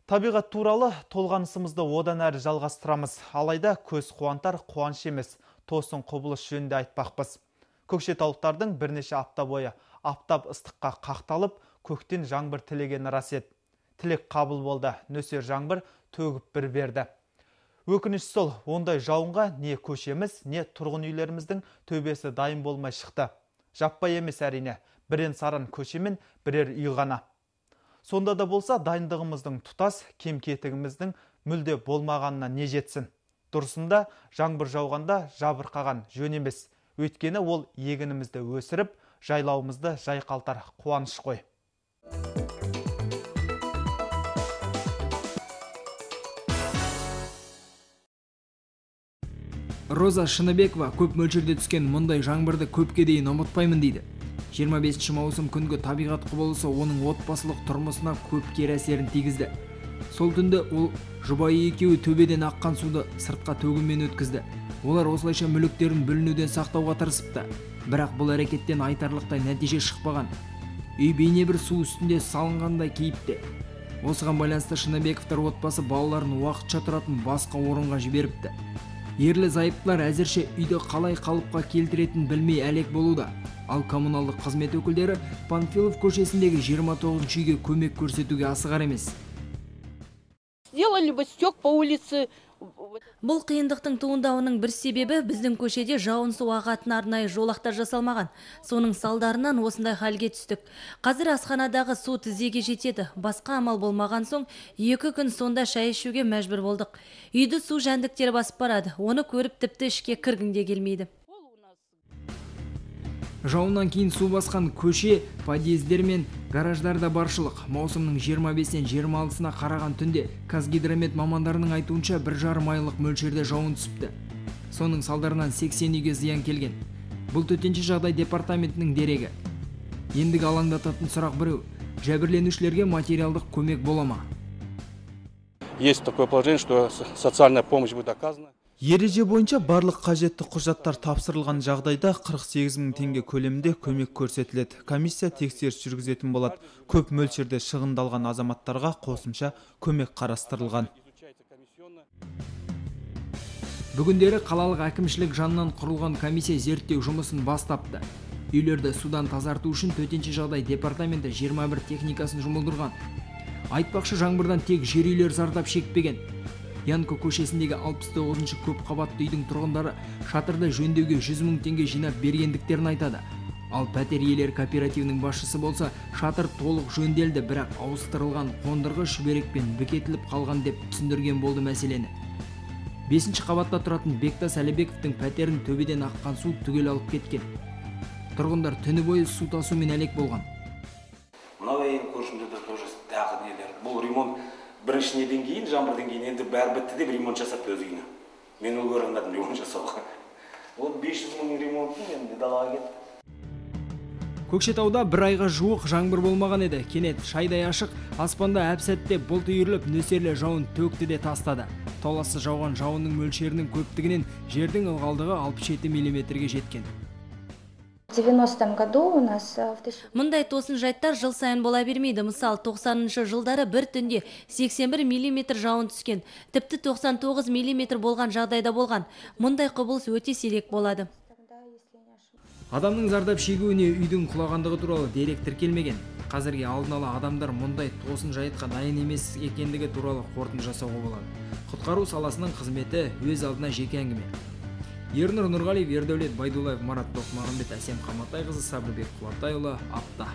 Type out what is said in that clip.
Табиғат туралы толғанысымызды одан әрі жалғастырамыз. Алайда көз қуантар қуаныш емес, тосын құбылыс жөнінде айтпақпыз. Көкшетаулықтардың бірнеше апта бойы аптап ыстыққа қақталып, көктен жаңбыр тілегені рас еді. Тілек қабыл болды, нөсер жаңбыр төгіп бір берді. Өкініш сол, ондай жауынға не көшеміз, не тұрғын үйлеріміздің төбесі дайын болмай шықты. Жаппай емес әрине, бірен саран көшемен бірер үй ғана. Сонда да болса дайындығымыздың тұтас, кем-кетігіміздің мүлде болмағанына не жетсін. Дұрысында жаңбыр жауғанда жабырқаған жөн емес. Өйткені ол егінімізді өсіріп, жайлауымызды жайқалтар қуаныш қой. Роза Шыныбекова көп мөлшерде түскен мұндай жаңбырды көпке дейін ұмытпаймын дейді. 25 маусым күнгі табиғат құбылысы оның отбасылық тұрмысына көп кері әсерін тигізді. Сол түнді ол жұбайы екеуі төбеден аққан суды сыртқа төгумен өткізді. Олар осылайша мүліктерін бүлінуден сақтауға тырысыпты. Бірақ бұл әрекеттен айтарлықтай нәтиже шықпаған. Үй бейне бір су үстінде салынғандай кейіпте. Осыған байланысты Шыныбековтар отбасы балаларын уақытша тұратын басқа орынға жіберіпті. Ерлі зайыптылар әзірше үйді қалай қалыпқа келтіретінін білмей әлек болуда. Ал коммуналдық қызмет өкілдері Панфилов көшесіндегі 29-шы үйге көмек көрсетуге асығар емес. Сделали бы стек по улице. Бұл қиындықтың туындауының бір себебі біздің көшеде жауын су ағатын арнайы жолақтар жасалмаған. Соның салдарынан осындай халге түстік. Қазір асханадағы су тізеге жетеді. Басқа амал болмаған соң 2 күн сонда шай ішуге мәжбүр болдық. Үйді су жәндіктері басып барады. Оны көріп тіпті ішке кіргің де келмейді. Жауыннан кейін су басқан көше, подъездер мен гараждарда баршылық. Маусымның 25-сінен 26-сына қараған түнде Казгидромет мамандарының айтуынша 1,5 айлық мөлшерде жауын түсіпті. Соның салдарынан 80 үйге зиян келген. Бұл төтенше жағдай департаментінің дерегі. Ендігі алаңдататын сұрақ біреу. Жәбірленушілерге материалдық көмек бола ма? Есть такое положение, что социальная помощь будет оказана. Ереже бойынша барлық қажетті құжаттар тапсырылған жағдайда 48 мың теңге көлемінде көмек көрсетіледі. Комиссия тексеріс жүргізетін болады. Көп мөлшерде шығындалған азаматтарға қосымша көмек қарастырылған. Бүгіндері қалалық әкімшілік жанынан құрылған комиссия зерттеу жұмысын бастапты. Үйлерді судан тазарту үшін төтенше жағдай департаменті 21 техникасын жұмылдырған. Айтпақшы, жаңбырдан тек жер үйлер зардап шекпеген. Янко көшесіндегі 69-шы көп қабатты үйдің тұрғындары шатырды жөндеуге 100 мың теңге жинап бергендіктерін айтады. Ал пәтер иелері кооперативінің басшысы болса, шатыр толық жөнделді, бірақ ауыстырылған қондырғы шүберекпен бекетіліп қалған деп түсіндірген болды мәселені. 5-ші қабатта тұратын Бектас Әлібековтің пәтерін төбеден аққан су түгел алып кеткен. Тұрғындар түні бойы су тасумен әлек болған. Мынау әйел көршімде де тоже тағы нелер. Бұл ремонт бірінші неден кейін, жаңбырдан кейін енді бәрі бітті деп ремонт жасапты өз үйіне. Мен үлгере алмадым ремонт жасауға. Ол 500 мың ремонттың енді далаға кетті. Көкшетауда бір айға жуық жаңбыр болмаған еді. Кенет шайдай ашық аспанда әп-сәтте бұлт үйіріліп, нөсерлі жауын төкті де тастады. Толассыз жауған жауынның мөлшерінің көптігінен жердің ылғалдығы 67 миллиметрге жеткен. В 90-м году у нас в тысяча Мұндай тосын жайттар жыл сайын бола бермейді. Мысал, 90-шы жылдары бір түнде 81 миллиметр жауын түскен. Тіпті 99 миллиметр болған жағдайда болған. Мұндай құбылыс өте сирек болады. Адамның зардап шегуіне үйдің құлағандығы туралы дерек тіркелмеген. Қазірге алдын ала адамдар мұндай тосын жайтқа дайын емес екендігі туралы қорытынды жасауға болады. Құтқару саласының қызметі өз алдына жеке әңгіме. Ернұр Нұрғалиев, Ердәулет Байдуллаев, Марат Тоқмағамбет, Әсем Қаматайқызы, Сабырбек Құлатайұлы, Апта.